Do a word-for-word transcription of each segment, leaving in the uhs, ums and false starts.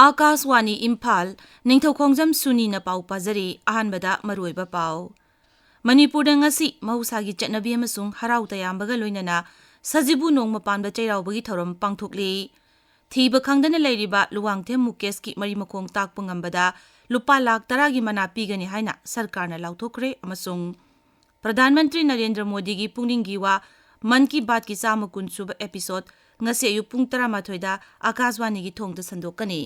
ꯑꯥꯀꯥꯁꯋꯥꯅꯤ ꯏꯝꯐꯥꯜ, ꯅꯤꯡꯊꯧꯈꯣꯡꯖꯝ ꯁꯨꯅꯤꯅ ꯄꯥꯎ ꯄꯥꯖꯔꯤ꯫ ꯑꯍꯥꯟꯕꯗ ꯃꯔꯨꯑꯣꯏꯕ ꯄꯥꯎ꯫ ꯃꯅꯤꯄꯨꯔꯗ ꯉꯁꯤ ꯃꯍꯧꯁꯥꯒꯤ ꯆꯠꯅꯕꯤ ꯑꯃꯁꯨꯡ ꯍꯔꯥꯎ ꯇꯌꯥꯝꯕꯒ ꯂꯣꯏꯅꯅ ꯁꯖꯤꯕꯨ ꯅꯣꯡꯃ ꯄꯥꯟꯕ ꯆꯩꯔꯥꯎꯕꯒꯤ ꯊꯧꯔꯝ ꯄꯥꯡꯊꯣꯛꯂꯤ꯫ ꯊꯤꯕ ꯈꯪꯗꯅ ꯂꯩꯔꯤꯕ ꯂꯨꯋꯥꯡꯊꯦꯝ ꯃꯨꯀꯦꯁꯀꯤ ꯃꯔꯤ ꯃꯈꯣꯡ ꯇꯥꯛꯄ ꯉꯝꯕꯗ ꯂꯨꯄꯥ ꯂꯥꯈ ꯇꯔꯥꯒꯤ ꯃꯅꯥ ꯄꯤꯒꯅꯤ ꯍꯥꯏꯅ ꯁꯔꯀꯥꯔꯅ ꯂꯥꯎꯊꯣꯛꯈ꯭ꯔꯦ ꯑꯃꯁꯨꯡ ꯄ꯭ꯔꯙꯥꯟ ꯃꯟꯇ꯭ꯔꯤ ꯅꯔꯦꯟꯗ꯭ꯔ ꯃꯣꯗꯤꯒꯤ ꯄꯨꯛꯅꯤꯡꯒꯤ ꯋꯥ ꯃꯟ ꯀꯤ ꯕꯥꯠꯀꯤ ꯆꯥꯝꯃ ꯀꯨꯟ ꯁꯨꯕ episode ꯉꯁꯤ ꯑꯌꯨꯛ ꯄꯨꯡ ꯇꯔꯥꯃꯥꯊꯣꯏꯗ ꯑꯥꯀꯥꯁꯋꯥꯅꯤꯒꯤ ꯊꯣꯡꯗ ꯁꯟꯗꯣꯛꯀꯅꯤ꯫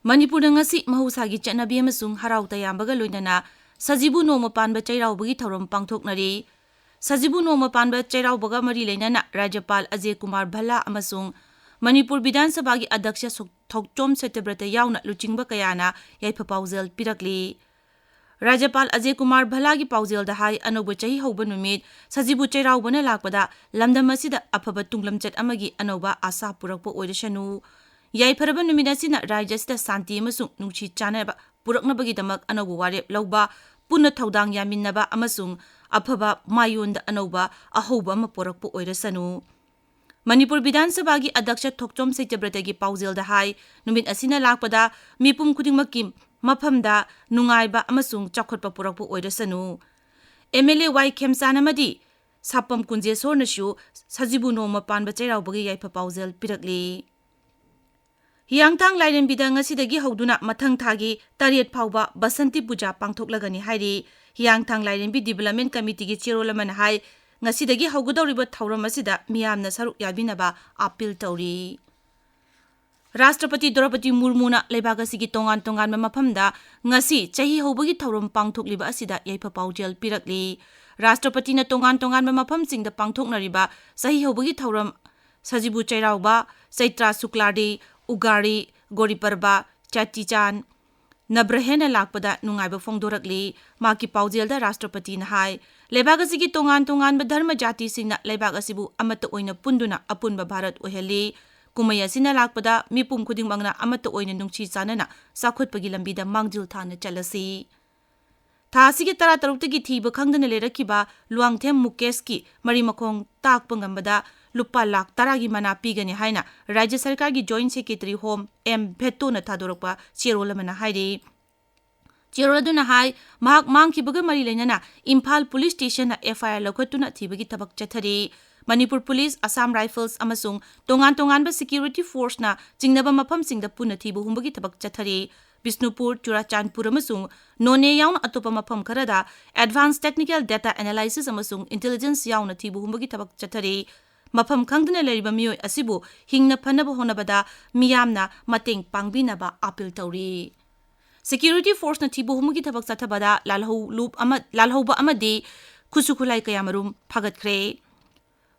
ꯃꯅꯤꯄꯨꯔꯗ ꯉꯁꯤ ꯃꯍꯧꯁꯥꯒꯤ ꯆꯠꯅꯕꯤ ꯑꯃꯁꯨꯡ ꯍꯔꯥꯎ ꯇꯌꯥꯝꯕꯒ ꯂꯣꯏꯅꯅ ꯁꯖꯤꯕꯨ ꯅꯣꯡꯃ ꯄꯥꯟꯕ ꯆꯩꯔꯥꯎꯕꯒꯤ ꯊꯧꯔꯝ ꯄꯥꯡꯊꯣꯛꯅꯔꯤ꯫ ꯁꯖꯤꯕꯨ ꯅꯣꯡꯃ ꯄꯥꯟꯕ ꯆꯩꯔꯥꯎꯕꯒ ꯃꯔꯤ ꯂꯩꯅꯅ ꯔꯥꯖ꯭ꯌꯄꯥꯜ ꯑꯖꯦ ꯀꯨꯃꯥꯔ ꯚꯜꯂꯥ ꯑꯃꯁꯨꯡ ꯃꯅꯤꯄꯨꯔ ꯕꯤꯙꯥꯟ ꯁꯚꯥꯒꯤ ꯑꯗ꯭ꯌꯛꯁ ꯁꯣ-, ꯊꯣꯛꯆꯣꯝ ꯁꯇ꯭ꯌꯕ꯭ꯔꯇ ꯌꯥꯎꯅ ꯂꯨꯆꯤꯡꯕ ꯀꯌꯥꯅ ꯌꯥꯏꯐ ꯄꯥꯎꯖꯦꯜ ꯄꯤꯔꯛꯂꯤ꯫ ꯔꯥꯖ꯭ꯌꯄꯥꯜ ꯑꯖꯦ ꯀꯨꯃꯥꯔ ꯚꯜꯂꯥꯒꯤ ꯄꯥꯎꯖꯦꯜꯗ ꯍꯥꯏ, ꯑꯅꯧꯕ ꯆꯍꯤ ꯍꯧꯕ ꯅꯨꯃꯤꯠ ꯁꯖꯤꯕꯨ ꯆꯩꯔꯥꯎꯕꯅ ꯂꯥꯛꯄꯗ ꯂꯝꯗꯝ ꯑꯁꯤꯗ ꯑꯐꯕ ꯇꯨꯡꯂꯝꯆꯠ ꯑꯃꯒꯤ ꯑꯅꯧꯕ ꯑꯥꯁꯥ ꯄꯨꯔꯛꯄ ꯑꯣꯏꯔꯁꯅꯨ꯫ ꯌꯥꯏꯐꯔꯕ ꯅꯨꯃꯤꯠ ꯑꯁꯤꯅ ꯔꯥꯖ꯭ꯌ ꯑꯁꯤꯗ ꯁꯥꯟꯇꯤ ꯑꯃꯁꯨꯡ ꯅꯨꯡꯁꯤ ꯆꯥꯟꯅꯕ ꯄꯨꯔꯛꯅꯕꯒꯤꯗꯃꯛ ꯑꯅꯧꯕ ꯋꯥꯔꯦꯞ ꯂꯧꯕ, ꯄꯨꯟꯅ ꯊꯧꯗꯥꯡ ꯌꯥꯃꯤꯟꯅꯕ ꯑꯃꯁꯨꯡ ꯑꯐꯕ ꯃꯥꯏꯌꯣꯟꯗ ꯑꯅꯧꯕ ꯑꯍꯧꯕ ꯑꯃ ꯄꯨꯔꯛꯄ ꯑꯣꯏꯔꯁꯅꯨ꯫ ꯃꯅꯤꯄꯨꯔ ꯕꯤꯙꯥꯟ ꯁꯚꯥꯒꯤ ꯑꯗ꯭ꯌꯛꯁ ꯊꯣꯛꯆꯣꯝ ꯁꯇ꯭ꯌꯕ꯭ꯔꯇꯒꯤ ꯄꯥꯎꯖꯦꯜꯗ ꯍꯥꯏ, ꯅꯨꯃꯤꯠ ꯑꯁꯤꯅ ꯂꯥꯛꯄꯗ ꯃꯤꯄꯨꯝ ꯈꯨꯗꯤꯡꯃꯛꯀꯤ ꯃꯐꯝꯗ ꯅꯨꯡꯉꯥꯏꯕ ꯑꯃꯁꯨꯡ ꯆꯥꯎꯈꯠꯄ ꯄꯨꯔꯛꯄ ꯑꯣꯏꯔꯁꯅꯨ꯫ MLA ꯋꯥꯏ ꯈꯦꯝꯆꯥꯟ ꯑꯃꯗꯤ ꯁꯥꯄꯝ ꯀꯨꯟꯖꯦꯁꯣꯔꯅꯁꯨ ꯁꯖꯤꯕꯨ ꯅꯣꯡꯃ ꯄꯥꯟꯕ ꯆꯩꯔꯥꯎꯕꯒꯤ ꯌꯥꯏꯐ ꯄꯥꯎꯖꯦꯜ ꯄꯤꯔꯛꯂꯤ꯫ ꯍꯤꯌꯥꯡꯊꯥꯡ ꯂꯥꯏꯔꯦꯝꯕꯤꯗ ꯉꯁꯤꯗꯒꯤ ꯍꯧꯗꯨꯅ ꯃꯊꯪ ꯊꯥꯒꯤ ꯇꯔꯦꯠ ꯐꯥꯎꯕ ꯕꯁꯟꯇꯤ ꯄꯨꯖꯥ ꯄꯥꯡꯊꯣꯛꯂꯒꯅꯤ ꯍꯥꯏꯔꯤ꯫ ꯍꯤꯌꯥꯡꯊꯥꯡ ꯂꯥꯏꯔꯦꯝꯕꯤ Development Committeeꯒꯤ ꯆꯦꯔꯣꯜ ꯑꯃꯅ ꯍꯥꯏ, ꯉꯁꯤꯗꯒꯤ ꯍꯧꯒꯗꯧꯔꯤꯕ ꯊꯧꯔꯝ ꯑꯁꯤꯗ ꯃꯤꯌꯥꯝꯅ ꯁꯔꯨꯛ ꯌꯥꯕꯤꯅꯕ ꯑꯥꯄꯤꯜ ꯇꯧꯔꯤ꯫ ꯔꯥꯁꯇ꯭ꯔꯄꯇꯤ ꯗ꯭ꯔꯧꯄꯗꯤ ꯃꯨꯔꯃꯨꯅ ꯂꯩꯕꯥꯛ ꯑꯁꯤꯒꯤ ꯇꯣꯉꯥꯟ ꯇꯣꯉꯥꯟꯕ ꯃꯐꯝꯗ ꯉꯁꯤ ꯆꯍꯤ ꯍꯧꯕꯒꯤ ꯊꯧꯔꯝ ꯄꯥꯡꯊꯣꯛꯂꯤꯕ ꯑꯁꯤꯗ ꯌꯥꯏꯐ ꯄꯥꯎꯖꯦꯜ ꯄꯤꯔꯛꯂꯤ꯫ ꯔꯥꯁꯇ꯭ꯔꯄꯇꯤꯅ ꯇꯣꯉꯥꯟ ꯇꯣꯉꯥꯟꯕ ꯃꯐꯝꯁꯤꯡꯗ ꯄꯥꯡꯊꯣꯛꯅꯔꯤꯕ ꯆꯍꯤ ꯍꯧꯕꯒꯤ ꯊꯧꯔꯝ ꯁꯖꯤꯕꯨ ꯆꯩꯔꯥꯎꯕ, ꯆꯩꯇ꯭ꯔꯥ ꯁꯨꯀ꯭ꯂꯥꯗꯤ, ꯎꯒꯥꯔꯤ, ꯒꯣꯔꯤ ꯄꯔꯕ, ꯆꯥꯇꯤ ꯆꯥꯟ, ꯅꯕ꯭ꯔꯍꯦꯟꯅ ꯂꯥꯛꯄꯗ ꯅꯨꯡꯉꯥꯏꯕ ꯐꯣꯡꯗꯣꯔꯛꯂꯤ꯫ ꯃꯍꯥꯛꯀꯤ ꯄꯥꯎꯖꯦꯜꯗ ꯔꯥꯁꯇ꯭ꯔꯄꯇꯤꯅ ꯍꯥꯏ, ꯂꯩꯕꯥꯛ ꯑꯁꯤꯒꯤ ꯇꯣꯉꯥꯟ ꯇꯣꯉꯥꯟꯕ ꯙꯔꯃ ꯖꯥꯇꯤꯁꯤꯡꯅ ꯂꯩꯕꯥꯛ ꯑꯁꯤꯕꯨ ꯑꯃꯠꯇ ꯑꯣꯏꯅ ꯄꯨꯟꯗꯨꯅ ꯑꯄꯨꯟꯕ ꯚꯥꯔꯠ ꯑꯣꯏꯍꯜꯂꯤ꯫ ꯀꯨꯝꯍꯩ ꯑꯁꯤꯅ ꯂꯥꯛꯄꯗ ꯃꯤꯄꯨꯝ ꯈꯨꯗꯤꯡꯃꯛꯅ ꯑꯃꯠꯇ ꯑꯣꯏꯅ ꯅꯨꯡꯁꯤ ꯆꯥꯟꯅꯅ ꯆꯥꯎꯈꯠꯄꯒꯤ ꯂꯝꯕꯤꯗ ꯃꯥꯡꯖꯤꯜ ꯊꯥꯅ ꯆꯠꯂꯁꯤ꯫ ꯊꯥ ꯑꯁꯤꯒꯤ ꯇꯔꯥꯇꯔꯨꯛꯇꯒꯤ ꯊꯤꯕ ꯈꯪꯗꯅ ꯂꯩꯔꯛꯈꯤꯕ ꯂꯨꯋꯥꯡꯊꯦꯝ ꯃꯨꯀꯦꯁꯀꯤ ꯃꯔꯤ ꯃꯈꯣꯡ ꯇꯥꯛꯄ ꯉꯝꯕꯗ ꯂꯨꯄꯥ ꯂꯥꯈ ꯇꯔꯥꯒꯤ ꯃꯅꯥ ꯄꯤꯒꯅꯤ ꯍꯥꯏꯅ ꯔꯥꯖ꯭ꯌ ꯁꯔꯀꯥꯔꯒꯤ Joint Secretary Home ꯑꯦꯝ ꯚꯦꯠꯇꯣꯅ ꯊꯥꯗꯣꯔꯛꯄ ꯆꯦꯔꯣꯜ ꯑꯃꯅ ꯍꯥꯏꯔꯤ꯫ ꯆꯦꯔꯣꯜ ꯑꯗꯨꯅ ꯍꯥꯏ, ꯃꯍꯥꯛ ꯃꯥꯡꯈꯤꯕꯒ ꯃꯔꯤ ꯂꯩꯅꯅ ꯏꯝꯐꯥꯜ ꯄꯨꯂꯤꯁ ꯁ꯭ꯇꯦꯁꯟꯅ F I R ꯂꯧꯈꯠꯇꯨꯅ ꯊꯤꯕꯒꯤ ꯊꯕꯛ ꯆꯠꯊꯔꯤ꯫ ꯃꯅꯤꯄꯨꯔ ꯄꯨꯂꯤꯁ, ꯑꯁꯥꯝ ꯔꯥꯏꯐꯜꯁ ꯑꯃꯁꯨꯡ ꯇꯣꯉꯥꯟ ꯇꯣꯉꯥꯟꯕ security forceꯅ ꯆꯤꯡꯅꯕ ꯃꯐꯝꯁꯤꯡꯗ ꯄꯨꯟꯅ ꯊꯤꯕ ꯍꯨꯝꯕꯒꯤ ꯊꯕꯛ ꯆꯠꯊꯔꯤ꯫ ꯕꯤꯁꯅꯨꯄꯨꯔ, ꯆꯨꯔꯥꯆꯥꯟꯄꯨꯔ ꯑꯃꯁꯨꯡ ꯅꯣꯅꯦ ꯌꯥꯎꯅ ꯑꯇꯣꯞꯄ ꯃꯐꯝ ꯈꯔꯗ advance technical data analysis ꯑꯃꯁꯨꯡ intelligence ꯌꯥꯎꯅ ꯊꯤꯕ ꯍꯨꯝꯕꯒꯤ ꯊꯕꯛ ꯆꯠꯊꯔꯤ꯫ ꯃꯐꯝ ꯈꯪꯗꯅ ꯂꯩꯔꯤꯕ ꯃꯤꯑꯣꯏ ꯑꯁꯤꯕꯨ ꯍꯤꯡꯅ ꯐꯅꯕ ꯍꯣꯠꯅꯕꯗ ꯃꯤꯌꯥꯝꯅ ꯃꯇꯦꯡ ꯄꯥꯡꯕꯤꯅꯕ appeal ꯇꯧꯔꯤ꯫ Security forceꯅ ꯊꯤꯕ ꯍꯨꯝꯕꯒꯤ ꯊꯕꯛ ꯆꯠꯊꯕꯗ ꯂꯥꯜꯍꯧꯂꯨꯞ ꯑꯃ, ꯂꯥꯜꯍꯧꯕ ꯑꯃꯗꯤ ꯈꯨꯠꯁꯨ ꯈꯨꯠꯂꯥꯏ ꯀꯌꯥ ꯃꯔꯨꯝ ꯐꯥꯒꯠꯈ꯭ꯔꯦ꯫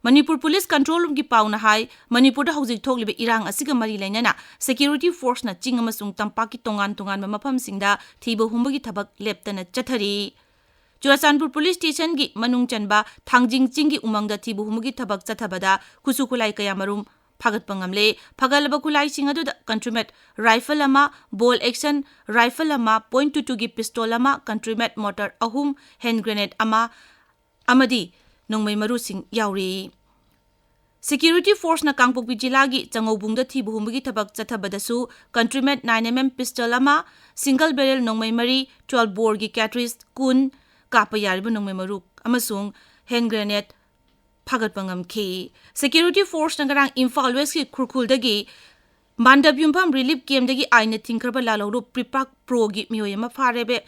ꯃꯅꯤꯄꯨꯔ ꯄꯨꯂꯤꯁ control roomꯒꯤ ꯄꯥꯎꯅ ꯍꯥꯏ, ꯃꯅꯤꯄꯨꯔꯗ ꯍꯧꯖꯤꯛ ꯊꯣꯛꯂꯤꯕ ꯏꯔꯥꯡ ꯑꯁꯤꯒ ꯃꯔꯤ ꯂꯩꯅꯅ security forceꯅ ꯆꯤꯡ ꯑꯃꯁꯨꯡ ꯇꯝꯄꯥꯛꯀꯤ ꯇꯣꯉꯥꯟ ꯇꯣꯉꯥꯟꯕ ꯃꯐꯝꯁꯤꯡꯗ ꯊꯤꯕ ꯍꯨꯝꯕꯒꯤ ꯊꯕꯛ ꯂꯦꯞꯇꯅ ꯆꯠꯊꯔꯤ꯫ ꯆꯨꯔꯥꯆꯥꯟꯄꯨꯔ ꯄꯨꯂꯤꯁ ꯁ꯭ꯇꯦꯁꯟꯒꯤ ꯃꯅꯨꯡ ꯆꯟꯕ ꯊꯥꯡꯖꯤꯡ ꯆꯤꯡꯒꯤ ꯎꯃꯪꯗ ꯊꯤꯕ ꯍꯨꯝꯕꯒꯤ ꯊꯕꯛ ꯆꯠꯊꯕꯗ ꯈꯨꯠꯁꯨ ꯈꯨꯠꯂꯥꯏ ꯀꯌꯥ ꯃꯔꯨꯝ ꯐꯥꯒꯠꯄ ꯉꯝꯂꯦ꯫ ꯐꯒꯠꯂꯕ ꯈꯨꯠꯂꯥꯏꯁꯤꯡ ꯑꯗꯨꯗ country made rifle ꯑꯃ, bolt action rifle ꯑꯃ, point two twoꯒꯤ pistol ꯑꯃ, country made mortar ꯑꯍꯨꯝ, hand grenade ꯑꯃ ꯑꯃꯗꯤ ꯅꯣꯡꯃꯩ ꯃꯔꯨꯁꯤꯡ ꯌꯥꯎꯔꯤ꯫ Security forceꯅ ꯀꯥꯡꯄꯣꯛꯄꯤ ꯖꯤꯂꯥꯒꯤ ꯆꯉꯧꯕꯨꯡꯗ ꯊꯤꯕ ꯍꯨꯝꯕꯒꯤ ꯊꯕꯛ ꯆꯠꯊꯕꯗꯁꯨ country made nine M M pistol ꯑꯃ, single barrel ꯅꯣꯡꯃꯩ ꯃꯔꯤ, twelve boreꯒꯤ cartridge ꯀꯨꯟ, ꯀꯥꯞꯄ ꯌꯥꯔꯤꯕ ꯅꯣꯡꯃꯩ ꯃꯔꯨ ꯑꯃꯁꯨꯡ hand grenade ꯐꯥꯒꯠꯄ ꯉꯝꯈꯤ꯫ Security forceꯅ ꯉꯔꯥꯡ ꯏꯝꯐꯥꯜ ꯋꯦꯁꯀꯤ ꯈꯨꯔꯈꯨꯜꯗꯒꯤ ꯃꯥꯟꯗꯞ ꯌꯨꯝꯐꯝ relief campꯗꯒꯤ ꯑꯥꯏꯟꯅ ꯊꯤꯡꯈ꯭ꯔꯕ ꯂꯥꯜꯍꯧꯂꯨꯞ ꯄ꯭ꯔꯤꯄꯥꯛ ꯄ꯭ꯔꯣꯒꯤ ꯃꯤꯑꯣꯏ ꯑꯃ ꯐꯥꯔꯦꯕꯦ꯫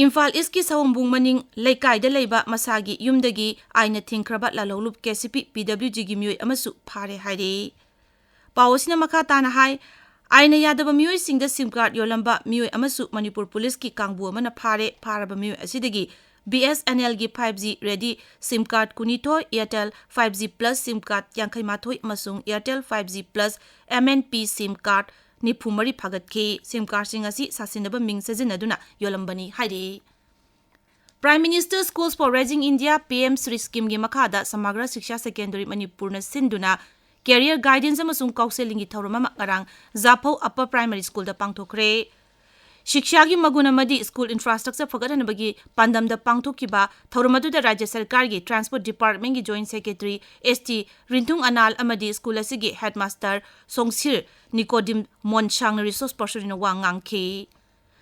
ꯏꯝꯐꯥꯜ ꯏꯁꯀꯤ ꯁꯑꯣꯝꯕꯨꯡ ꯃꯅꯤꯡ ꯂꯩꯀꯥꯏꯗ ꯂꯩꯕ ꯃꯁꯥꯒꯤ ꯌꯨꯝꯗꯒꯤ ꯑꯥꯏꯟꯅ ꯊꯤꯡꯈ꯭ꯔꯕ ꯂꯥꯜꯍꯧꯂꯨꯞ ꯀꯦ ꯁꯤ ꯄꯤ ꯄꯤ ꯗꯕ꯭ꯂꯤꯎ ꯖꯤꯒꯤ ꯃꯤꯑꯣꯏ ꯑꯃꯁꯨ ꯐꯥꯔꯦ ꯍꯥꯏꯔꯤ꯫ ꯄꯥꯎ ꯑꯁꯤꯅ ꯃꯈꯥ ꯇꯥꯅ ꯍꯥꯏ, ꯑꯥꯏꯟꯅ ꯌꯥꯗꯕ ꯃꯤꯑꯣꯏꯁꯤꯡꯗ SIM card ꯌꯣꯜꯂꯝꯕ ꯃꯤꯑꯣꯏ ꯑꯃꯁꯨ ꯃꯅꯤꯄꯨꯔ ꯄꯨꯂꯤꯁꯀꯤ ꯀꯥꯡꯕꯨ ꯑꯃꯅ ꯐꯥꯔꯦ꯫ ꯐꯥꯔꯕ ꯃꯤꯑꯣꯏ ꯑꯁꯤꯗꯒꯤ B S N Lꯒꯤ five G ready SIM card ꯀꯨꯟꯅꯤꯊꯣꯏ, Airtel five G plus SIM card ꯌꯥꯡꯈꯩ ꯃꯥꯊꯣꯏ ꯑꯃꯁꯨꯡ Airtel five G plus M N P SIM card ꯅꯤꯐꯨ ꯃꯔꯤ ꯐꯥꯒꯠꯈꯤ꯫ SIM cardꯁꯤꯡ ꯑꯁꯤ ꯁꯥꯁꯤꯟꯅꯕ ꯃꯤꯡ ꯁꯤꯖꯤꯟꯅꯗꯨꯅ ꯌꯣꯜꯂꯝꯕꯅꯤ ꯍꯥꯏꯔꯤ꯫ Prime Minister Schools for Raising India, P M SHRI schemeꯒꯤ ꯃꯈꯥꯗ ꯁꯃꯒ꯭ꯔ ꯁꯤꯛꯁꯥ ꯁꯦꯀꯦꯟꯗꯔꯤ ꯃꯅꯤꯄꯨꯔꯅ ꯁꯤꯟꯗꯨꯅ career guidance ꯑꯃꯁꯨꯡ counselling ꯒꯤ ꯊꯧꯔꯝ ꯑꯃ ꯉꯔꯥꯡ ꯖꯥꯐꯧ Upper Primary Schoolꯗ ꯄꯥꯡꯊꯣꯛꯈ꯭ꯔꯦ꯫ ꯁꯤꯛꯁꯥꯒꯤ ꯃꯒꯨꯟ ꯑꯃꯗꯤ ꯁ꯭ꯀꯨꯜ ꯏꯟꯐ꯭ꯔꯥꯁ꯭ꯇ꯭ꯔꯛꯆꯔ ꯐꯒꯠꯍꯟꯕꯒꯤ ꯄꯥꯟꯗꯝꯗ ꯄꯥꯡꯊꯣꯛꯈꯤꯕ ꯊꯧꯔꯝ ꯑꯗꯨꯗ ꯔꯥꯖ꯭ꯌ ꯁꯔꯀꯥꯔꯒꯤ ꯇ꯭ꯔꯥꯟꯁꯄꯣꯔꯠ ꯗꯤꯄꯥꯔꯠꯃꯦꯟꯒꯤ ꯖꯣꯏꯟꯠ ꯁꯦꯀ꯭ꯔꯦꯇꯔꯤ ꯑꯦꯁ ꯇꯤ ꯔꯤꯟꯊꯨꯡ ꯑꯅꯥꯜ ꯑꯃꯗꯤ ꯁ꯭ꯀꯨꯜ ꯑꯁꯤꯒꯤ ꯍꯦꯗꯃꯥꯁꯇꯔ ꯁꯣꯡꯁꯤꯔ ꯅꯤꯀꯣꯗꯤꯝ ꯃꯣꯟꯁꯥꯡꯅ ꯔꯤꯁꯣꯔꯁ ꯄꯔꯁꯟ ꯑꯣꯏꯅ ꯋꯥ ꯉꯥꯡꯈꯤ꯫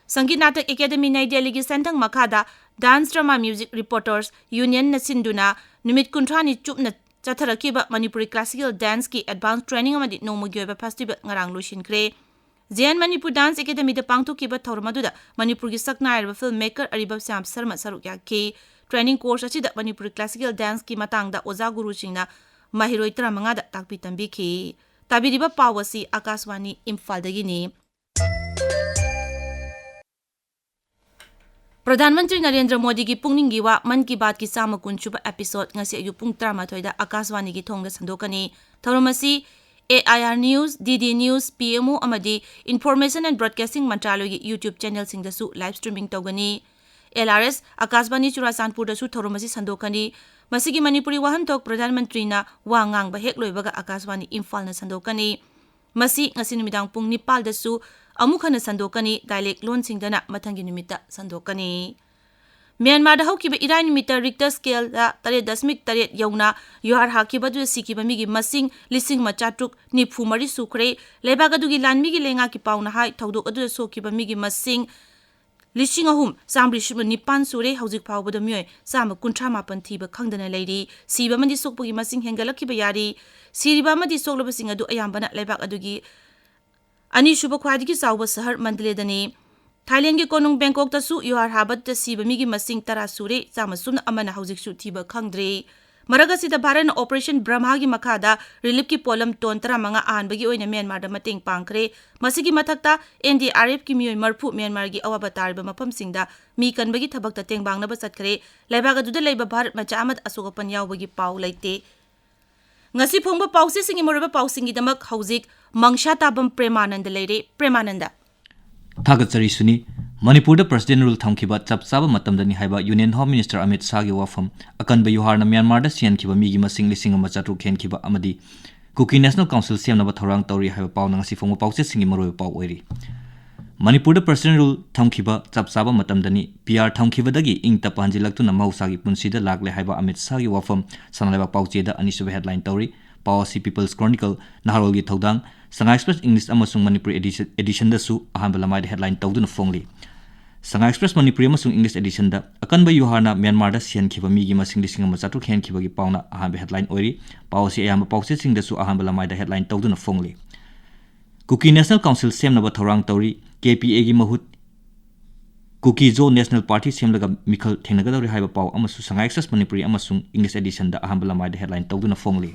ꯁꯪꯒꯤꯠ ꯅꯥꯇꯛ ꯑꯦꯀꯥꯗꯃꯤ ꯅꯩ ꯗꯦꯜꯂꯤꯒꯤ ꯁꯦꯟꯊꯪ ꯃꯈꯥꯗ Dance Drama Music Reporters Unionꯅ ꯁꯤꯟꯗꯨꯅ ꯅꯨꯃꯤꯠ ꯀꯨꯟꯊ꯭ꯔꯥꯅꯤ ꯆꯨꯞꯅ ꯆꯠꯊꯔꯛꯈꯤꯕ ꯃꯅꯤꯄꯨꯔꯤ ꯀ꯭ꯂꯥꯁꯤꯀꯦꯜ ꯗꯥꯟꯁꯀꯤ ꯑꯦꯗꯚꯥꯟꯁ ꯇ꯭ꯔꯦꯅꯤꯡ ꯑꯃꯗꯤ ꯅꯣꯡꯃꯒꯤ ꯑꯣꯏꯕ ꯐꯦꯁꯇꯤꯚꯦꯜ ꯉꯔꯥꯡ ꯂꯣꯏꯁꯤꯟꯈ꯭ꯔꯦ꯫ ꯖꯦ ꯑꯦꯟ ꯃꯅꯤꯄꯨꯔ ꯗꯥꯟꯁ ꯑꯦꯀꯥꯗꯃꯤꯗ ꯄꯥꯡꯊꯣꯛꯈꯤꯕ ꯊꯧꯔꯝ ꯑꯗꯨꯗ ꯃꯅꯤꯄꯨꯔꯒꯤ ꯁꯛꯅꯥꯏꯔꯕ ꯐꯤꯜꯝ ꯃꯦꯀꯔ ꯑꯔꯤꯕꯝ ꯁ꯭ꯌꯥꯝ ꯁꯔꯃ ꯁꯔꯨꯛ ꯌꯥꯈꯤ꯫ ꯇ꯭ꯔꯦꯅꯤꯡ ꯀꯣꯔꯁ ꯑꯁꯤꯗ ꯃꯅꯤꯄꯨꯔꯤ ꯀ꯭ꯂꯥꯁꯤꯀꯦꯜ ꯗꯥꯟꯁꯀꯤ ꯃꯇꯥꯡꯗ ꯑꯣꯖꯥ ꯒꯨꯔꯨꯁꯤꯡꯅ ꯃꯍꯩꯔꯣꯏ ꯇꯔꯥꯃꯉꯥꯗ ꯇꯥꯛꯄꯤ ꯇꯝꯕꯤꯈꯤ꯫ ꯇꯥꯕꯤꯔꯤꯕ ꯄꯥꯎ ꯑꯁꯤ ꯑꯥꯀꯥꯁꯕꯥꯅꯤ ꯏꯝꯐꯥꯜꯗꯒꯤꯅꯤ꯫ ꯄ꯭ꯔꯙꯥꯟ ꯃꯟꯇ꯭ꯔꯤ ꯅꯔꯦꯟꯗ꯭ꯔ ꯃꯣꯗꯤꯒꯤ ꯄꯨꯛꯅꯤꯡꯒꯤ ꯋꯥ ꯃꯟ ꯀꯤ ꯕꯥꯠꯀꯤ ꯆꯥꯝꯃ ꯀꯨꯟ ꯁꯨꯕ episode ꯉꯁꯤ ꯑꯌꯨꯛ ꯄꯨꯡ ꯇꯔꯥꯃꯥꯊꯣꯏꯗ ꯑꯥꯀꯥꯁꯕꯥꯅꯤꯒꯤ ꯊꯣꯡꯗ ꯁꯟꯗꯣꯛꯀꯅꯤ꯫ ꯊꯧꯔꯝ ꯑꯁꯤ A I R News, D D News, P M O ꯑꯃꯗꯤ Information and Broadcasting ꯃꯟꯇ꯭ꯔꯥꯂꯣꯏꯒꯤ YouTube channelꯁꯤꯡꯗꯁꯨ live streaming ꯇꯧꯒꯅꯤ꯫ L R S ꯑꯥꯀꯥꯁꯕꯥꯅꯤ ꯆꯨꯔꯥꯆꯥꯟꯄꯨꯔꯗꯁꯨ ꯊꯧꯔꯝ ꯑꯁꯤ ꯁꯟꯗꯣꯛꯀꯅꯤ꯫ ꯃꯁꯤꯒꯤ ꯃꯅꯤꯄꯨꯔꯤ ꯋꯥꯍꯟꯊꯣꯛ ꯄ꯭ꯔꯙꯥꯟ ꯃꯟꯇ꯭ꯔꯤꯅ ꯋꯥ ꯉꯥꯡꯕ ꯍꯦꯛ ꯂꯣꯏꯕꯒ ꯑꯥꯀꯥꯁꯕꯥꯅꯤ ꯏꯝꯐꯥꯜꯅ ꯁꯟꯗꯣꯛꯀꯅꯤ꯫ ꯃꯁꯤ ꯉꯁꯤ ꯅꯨꯃꯤꯗꯥꯡ ꯄꯨꯡ ꯅꯤꯄꯥꯜꯗꯁꯨ ꯑꯃꯨꯛ ꯍꯟꯅ ꯁꯟꯗꯣꯛꯀꯅꯤ꯫ Dialect ꯂꯣꯟꯁꯤꯡꯗꯅ ꯃꯊꯪꯒꯤ ꯅꯨꯃꯤꯠꯇ ꯁꯟꯗꯣꯛꯀꯅꯤ꯫ ꯃ꯭ꯌꯥꯟꯃꯥꯔꯗ ꯍꯧꯈꯤꯕ ꯏꯔꯥꯏ ꯅꯨꯃꯤꯠꯇ Richter scaleꯗ ꯇꯔꯦꯠ ꯗꯁꯃꯤꯛ ꯇꯔꯦꯠ ꯌꯧꯅ ꯌꯨꯍꯥꯔ ꯍꯥꯈꯤꯕ ꯑꯗꯨꯗ ꯁꯤꯈꯤꯕ ꯃꯤꯒꯤ ꯃꯁꯤꯡ ꯂꯤꯁꯤꯡ ꯑꯃ ꯆꯥꯇ꯭ꯔꯨꯛ ꯅꯤꯐꯨ ꯃꯔꯤ ꯁꯨꯈ꯭ꯔꯦ꯫ ꯂꯩꯕꯥꯛ ꯑꯗꯨꯒꯤ ꯂꯥꯟꯃꯤꯒꯤ ꯂꯩꯉꯥꯛꯀꯤ ꯄꯥꯎꯅ ꯍꯥꯏ, ꯊꯧꯗꯣꯛ ꯑꯗꯨꯗ ꯁꯣꯛꯈꯤꯕ ꯃꯤꯒꯤ ꯃꯁꯤꯡ ꯂꯤꯁꯤꯡ ꯑꯍꯨꯝ ꯆꯥꯝꯃꯔꯤ ꯁꯨꯞꯅ ꯅꯤꯄꯥꯟ ꯁꯨꯔꯦ꯫ ꯍꯧꯖꯤꯛ ꯐꯥꯎꯕꯗ ꯃꯤꯑꯣꯏ ꯆꯥꯝꯃ ꯀꯨꯟꯊ꯭ꯔꯥ ꯃꯥꯄꯟ ꯊꯤꯕ ꯈꯪꯗꯅ ꯂꯩꯔꯤ꯫ ꯁꯤꯕ ꯑꯃꯗꯤ ꯁꯣꯛꯄꯒꯤ ꯃꯁꯤꯡ ꯍꯦꯟꯒꯠꯂꯛꯈꯤꯕ ꯌꯥꯔꯤ꯫ ꯁꯤꯔꯤꯕ ꯑꯃꯗꯤ ꯁꯣꯛꯂꯕꯁꯤꯡ ꯑꯗꯨ ꯑꯌꯥꯝꯕꯅ ꯂꯩꯕꯥꯛ ꯑꯗꯨꯒꯤ ꯑꯅꯤꯁꯨꯕ ꯈ꯭ꯋꯥꯏꯗꯒꯤ ꯆꯥꯎꯕ ꯁꯍꯔ ꯃꯟꯗꯂꯦꯗꯅꯤ꯫ ꯊꯥꯏꯂꯦꯟꯒꯤ ꯀꯣꯅꯨꯡ ꯕꯦꯡꯀꯣꯛꯇꯁꯨ ꯌꯨꯍꯥꯔ ꯍꯥꯕꯗ ꯁꯤꯕ ꯃꯤꯒꯤ ꯃꯁꯤꯡ ꯇꯔꯥ ꯁꯨꯔꯦ, ꯆꯥꯝꯃ ꯁꯨꯞꯅ ꯑꯃꯅ ꯍꯧꯖꯤꯛꯁꯨ ꯊꯤꯕ ꯈꯪꯗ꯭ꯔꯤ꯫ ꯃꯔꯛ ꯑꯁꯤꯗ ꯚꯥꯔꯠꯅ Operation Brahmaꯒꯤ ꯃꯈꯥꯗ reliefꯀꯤ ꯄꯣꯠꯂꯝ ꯇꯣꯟ ꯇꯔꯥꯃꯉꯥ ꯑꯍꯥꯟꯕꯒꯤ ꯑꯣꯏꯅ ꯃ꯭ꯌꯥꯟꯃꯥꯔꯗ ꯃꯇꯦꯡ ꯄꯥꯡꯈ꯭ꯔꯦ꯫ ꯃꯁꯤꯒꯤ ꯃꯊꯛꯇ N D R Fꯀꯤ ꯃꯤꯑꯣꯏ ꯃꯔꯤꯐꯨ ꯃ꯭ꯌꯥꯟꯃꯥꯔꯒꯤ ꯑꯋꯥꯕ ꯇꯥꯔꯤꯕ ꯃꯐꯝꯁꯤꯡꯗ ꯃꯤ ꯀꯟꯕꯒꯤ ꯊꯕꯛꯇ ꯇꯦꯡꯕꯥꯡꯅꯕ ꯆꯠꯈ꯭ꯔꯦ꯫ ꯂꯩꯕꯥꯛ ꯑꯗꯨꯗ ꯂꯩꯕ ꯚꯥꯔꯠ ꯃꯆꯥ ꯑꯃꯠꯇ ꯑꯁꯣꯛ ꯑꯄꯟ ꯌꯥꯎꯕꯒꯤ ꯄꯥꯎ ꯂꯩꯇꯦ꯫ ꯉꯁꯤ ꯐꯣꯡꯕ ꯄꯥꯎꯆꯦꯁꯤꯡꯒꯤ ꯃꯔꯨꯑꯣꯏꯕ ꯄꯥꯎꯁꯤꯡꯒꯤꯗꯃꯛ ꯍꯧꯖꯤꯛ ꯃꯪꯁꯥ ꯇꯥꯕꯝ ꯄ꯭ꯔꯦꯃꯥꯅꯟꯗ ꯂꯩꯔꯦ꯫ ꯄ꯭ꯔꯦꯃꯥꯅꯟꯗ꯫ ꯊꯥꯒꯠꯆꯔꯤ ꯁꯨꯅꯤ꯫ ꯃꯅꯤꯄꯨꯔꯗ President Rule ꯊꯝꯈꯤꯕ ꯆꯞ ꯆꯥꯕ ꯃꯇꯝꯗꯅꯤ ꯍꯥꯏꯕ Union Home Minister ꯑꯃꯤꯠ ꯁꯥꯍꯒꯤ ꯋꯥꯐꯝ꯫ ꯑꯀꯟꯕ ꯌꯨꯍꯥꯔꯅ ꯃ꯭ꯌꯥꯟꯃꯥꯔꯗ ꯁꯤꯍꯟꯈꯤꯕ ꯃꯤꯒꯤ ꯃꯁꯤꯡ ꯂꯤꯁꯤꯡ ꯑꯃ ꯆꯥꯇ꯭ꯔꯨꯛ ꯍꯦꯟꯈꯤꯕ ꯑꯃꯗꯤ Kuki National Council ꯁꯦꯝꯅꯕ ꯊꯧꯔꯥꯡ ꯇꯧꯔꯤ ꯍꯥꯏꯕ ꯄꯥꯎꯅ ꯉꯁꯤ ꯐꯣꯡꯕ ꯄꯥꯎꯆꯦꯁꯤꯡꯒꯤ ꯃꯔꯨꯑꯣꯏꯕ ꯄꯥꯎ ꯑꯣꯏꯔꯤ꯫ ꯃꯅꯤꯄꯨꯔꯗ personal rule ꯊꯝꯈꯤꯕ ꯆꯞ ꯆꯥꯕ ꯃꯇꯝꯗꯅꯤ꯫ ꯄꯤ ꯑꯥꯔ ꯊꯝꯈꯤꯕꯗꯒꯤ ꯏꯪ ꯇꯞꯄ ꯍꯟꯖꯤꯜꯂꯛꯇꯨꯅ ꯃꯍꯧꯁꯥꯒꯤ ꯄꯨꯟꯁꯤꯗ ꯂꯥꯛꯂꯦ ꯍꯥꯏꯕ ꯑꯃꯤꯠ ꯁꯥꯍꯒꯤ ꯋꯥꯐꯝ ꯁꯅꯥ ꯂꯩꯕꯥꯛ ꯄꯥꯎꯆꯦꯗ ꯑꯅꯤꯁꯨꯕ headline ꯇꯧꯔꯤ꯫ ꯄꯥꯎ ꯑꯁꯤ People's Chronicle, ꯅꯍꯥꯔꯣꯜꯒꯤ ꯊꯧꯗꯥꯡ, Sangha Express English ꯑꯃꯁꯨꯡ ꯃꯅꯤꯄꯨꯔꯤ edition, editionꯗꯁꯨ ꯑꯍꯥꯟꯕ ꯂꯃꯥꯏꯗ headline ꯇꯧꯗꯨꯅ ꯐꯣꯡꯂꯤ꯫ Sangha Express ꯃꯅꯤꯄꯨꯔꯤ ꯑꯃꯁꯨꯡ English editionꯗ ꯑꯀꯟꯕ ꯌꯨꯍꯥꯔꯅ ꯃ꯭ꯌꯥꯟꯃꯥꯔꯗ ꯁꯤꯍꯟꯈꯤꯕ ꯃꯤꯒꯤ ꯃꯁꯤꯡ ꯂꯤꯁꯤꯡ ꯑꯃ ꯆꯥꯇ꯭ꯔꯨꯛ ꯍꯦꯟꯈꯤꯕꯒꯤ ꯄꯥꯎꯅ ꯑꯍꯥꯟꯕ headline ꯑꯣꯏꯔꯤ꯫ ꯄꯥꯎ ꯑꯁꯤ ꯑꯌꯥꯝꯕ ꯄꯥꯎꯆꯦꯁꯤꯡꯗꯁꯨ ꯑꯍꯥꯟꯕ ꯂꯃꯥꯏꯗ headline ꯇꯧꯗꯨꯅ ꯐꯣꯡꯂꯤ꯫ ꯀꯨꯀꯤ National Council ꯁꯦꯝꯅꯕ ꯊꯧꯔꯥꯡ ꯇꯧꯔꯤ꯫ ꯀꯦ ꯄꯤ ꯑꯦꯒꯤ ꯃꯍꯨꯠ ꯀꯨꯀꯤ-ꯖꯣ National Party ꯁꯦꯝꯂꯒ ꯃꯤꯈꯜ ꯊꯦꯡꯅꯒꯗꯧꯔꯤ ꯍꯥꯏꯕ ꯄꯥꯎ ꯑꯃꯁꯨ Sangha Express ꯃꯅꯤꯄꯨꯔꯤ ꯑꯃꯁꯨꯡ English editionꯗ ꯑꯍꯥꯟꯕ ꯂꯃꯥꯏꯗ headline ꯇꯧꯗꯨꯅ ꯐꯣꯡꯂꯤ꯫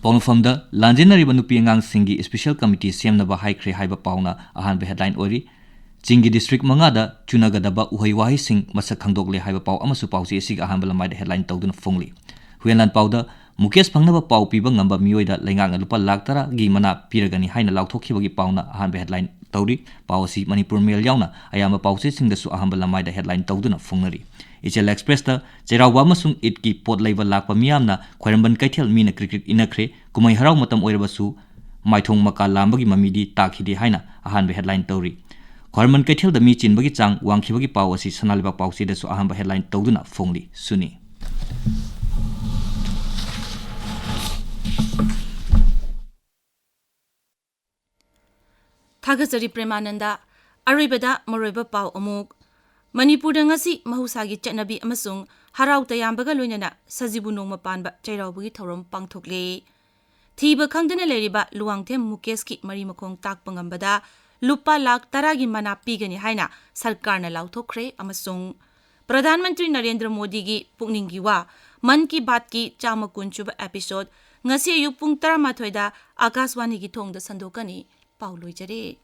ꯄꯥꯎꯅꯐꯝꯗ ꯂꯥꯟꯖꯦꯟꯅꯔꯤꯕ ꯅꯨꯄꯤ ꯑꯉꯥꯡꯁꯤꯡꯒꯤ special committee ꯁꯦꯝꯅꯕ ꯍꯥꯏꯈ꯭ꯔꯦ ꯍꯥꯏꯕ ꯄꯥꯎꯅ ꯑꯍꯥꯟꯕ headline ꯑꯣꯏꯔꯤ꯫ ꯆꯤꯡꯒꯤ district ꯃꯉꯥꯗ ꯆꯨꯅꯒꯗꯕ ꯎꯍꯩ ꯋꯥꯍꯩꯁꯤꯡ ꯃꯁꯛ ꯈꯪꯗꯣꯛꯂꯦ ꯍꯥꯏꯕ ꯄꯥꯎ ꯑꯃꯁꯨ ꯄꯥꯎꯆꯦ ꯑꯁꯤꯒꯤ ꯑꯍꯥꯟꯕ ꯂꯃꯥꯏꯗ headline ꯇꯧꯗꯨꯅ ꯐꯣꯡꯂꯤ꯫ ꯍꯨꯌꯦꯟ ꯂꯥꯟꯄꯥꯎꯗ ꯃꯨꯀꯦꯁ ꯐꯪꯅꯕ ꯄꯥꯎ ꯄꯤꯕ ꯉꯝꯕ ꯃꯤꯑꯣꯏꯗ ꯂꯩꯉꯥꯛꯅ ꯂꯨꯄꯥ ꯂꯥꯈ ꯇꯔꯥꯒꯤ ꯃꯅꯥ ꯄꯤꯔꯒꯅꯤ ꯍꯥꯏꯅ ꯂꯥꯎꯊꯣꯛꯈꯤꯕꯒꯤ ꯄꯥꯎꯅ ꯑꯍꯥꯟꯕ headline ꯇꯧꯔꯤ꯫ ꯄꯥꯎ ꯑꯁꯤ ꯃꯅꯤꯄꯨꯔ ꯃꯦꯜ ꯌꯥꯎꯅ ꯑꯌꯥꯝꯕ ꯄꯥꯎꯆꯦꯁꯤꯡꯗꯁꯨ ꯑꯍꯥꯟꯕ ꯂꯃꯥꯏꯗ headline ꯇꯧꯗꯨꯅ ꯐꯣꯡꯅꯔꯤ꯫ ꯏꯆꯦꯜ Expressꯇ ꯆꯩꯔꯥꯎꯕ ꯑꯃꯁꯨꯡ ꯏꯗꯀꯤ ꯄꯣꯠ ꯂꯩꯕ ꯂꯥꯛꯄ ꯃꯤꯌꯥꯝꯅ ꯈ꯭ꯋꯥꯏꯔꯝꯕꯟ ꯀꯩꯊꯦꯜ ꯃꯤꯅ ꯀ꯭ꯔꯤꯛ ꯀ꯭ꯔꯤꯛ ꯏꯟꯅꯈ꯭ꯔꯦ꯫ ꯀꯨꯝꯍꯩ ꯍꯔꯥꯎ ꯃꯇꯝ ꯑꯣꯏꯔꯕꯁꯨ ꯃꯥꯏꯊꯣꯡ ꯃꯀꯥ ꯂꯥꯝꯕꯒꯤ ꯃꯃꯤꯗꯤ ꯇꯥꯈꯤꯗꯦ ꯍꯥꯏꯅ ꯑꯍꯥꯟꯕ headline ꯇꯧꯔꯤ꯫ ꯈ꯭ꯋꯥꯏꯔꯝꯕꯟ ꯀꯩꯊꯦꯜꯗ ꯃꯤ ꯆꯤꯟꯕꯒꯤ ꯆꯥꯡ ꯋꯥꯡꯈꯤꯕꯒꯤ ꯄꯥꯎ ꯑꯁꯤ ꯁꯅꯥ ꯂꯩꯕꯥꯛ ꯄꯥꯎꯆꯦꯗꯁꯨ ꯑꯍꯥꯟꯕ headline ꯇꯧꯗꯨꯅ ꯐꯣꯡꯂꯤ꯫ ꯁꯨꯅꯤ꯫ ꯊꯥꯒꯠꯆꯔꯤ ꯄ꯭ꯔꯦꯃꯥꯅꯟꯗ꯫ ꯑꯔꯣꯏꯕꯗ ꯃꯔꯨꯑꯣꯏꯕ ꯄꯥꯎ ꯑꯃꯨꯛ꯫ ꯃꯅꯤꯄꯨꯔꯗ ꯉꯁꯤ ꯃꯍꯧꯁꯥꯒꯤ ꯆꯠꯅꯕꯤ ꯑꯃꯁꯨꯡ ꯍꯔꯥꯎ ꯇꯌꯥꯝꯕꯒ ꯂꯣꯏꯅꯅ ꯁꯖꯤꯕꯨ ꯅꯣꯡꯃ ꯄꯥꯟꯕ ꯆꯩꯔꯥꯎꯕꯒꯤ ꯊꯧꯔꯝ ꯄꯥꯡꯊꯣꯛꯂꯦ꯫ ꯊꯤꯕ ꯈꯪꯗꯅ ꯂꯩꯔꯤꯕ ꯂꯨꯋꯥꯡꯊꯦꯝ ꯃꯨꯀꯦꯁꯀꯤ ꯃꯔꯤ ꯃꯈꯣꯡ ꯇꯥꯛꯄ ꯉꯝꯕꯗ ꯂꯨꯄꯥ ꯂꯥꯈ ꯇꯔꯥꯒꯤ ꯃꯅꯥ ꯄꯤꯒꯅꯤ ꯍꯥꯏꯅ ꯁꯔꯀꯥꯔꯅ ꯂꯥꯎꯊꯣꯛꯈ꯭ꯔꯦ ꯑꯃꯁꯨꯡ ꯄ꯭ꯔꯙꯥꯟ ꯃꯟꯇ꯭ꯔꯤ ꯅꯔꯦꯟꯗ꯭ꯔ ꯃꯣꯗꯤꯒꯤ ꯄꯨꯛꯅꯤꯡꯒꯤ ꯋꯥ ꯃꯟ ꯀꯤ ꯕꯥꯠꯀꯤ ꯆꯥꯝꯃ ꯀꯨꯟ ꯁꯨꯕ episode ꯉꯁꯤ ꯑꯌꯨꯛ ꯄꯨꯡ ꯇꯔꯥꯃꯥꯊꯣꯏꯗ ꯑꯥꯀꯥꯁꯋꯥꯅꯤꯒꯤ ꯊꯣꯡꯗ ꯁꯟꯗꯣꯛꯀꯅꯤ꯫ ꯄꯥꯎ ꯂꯣꯏꯖꯔꯦ꯫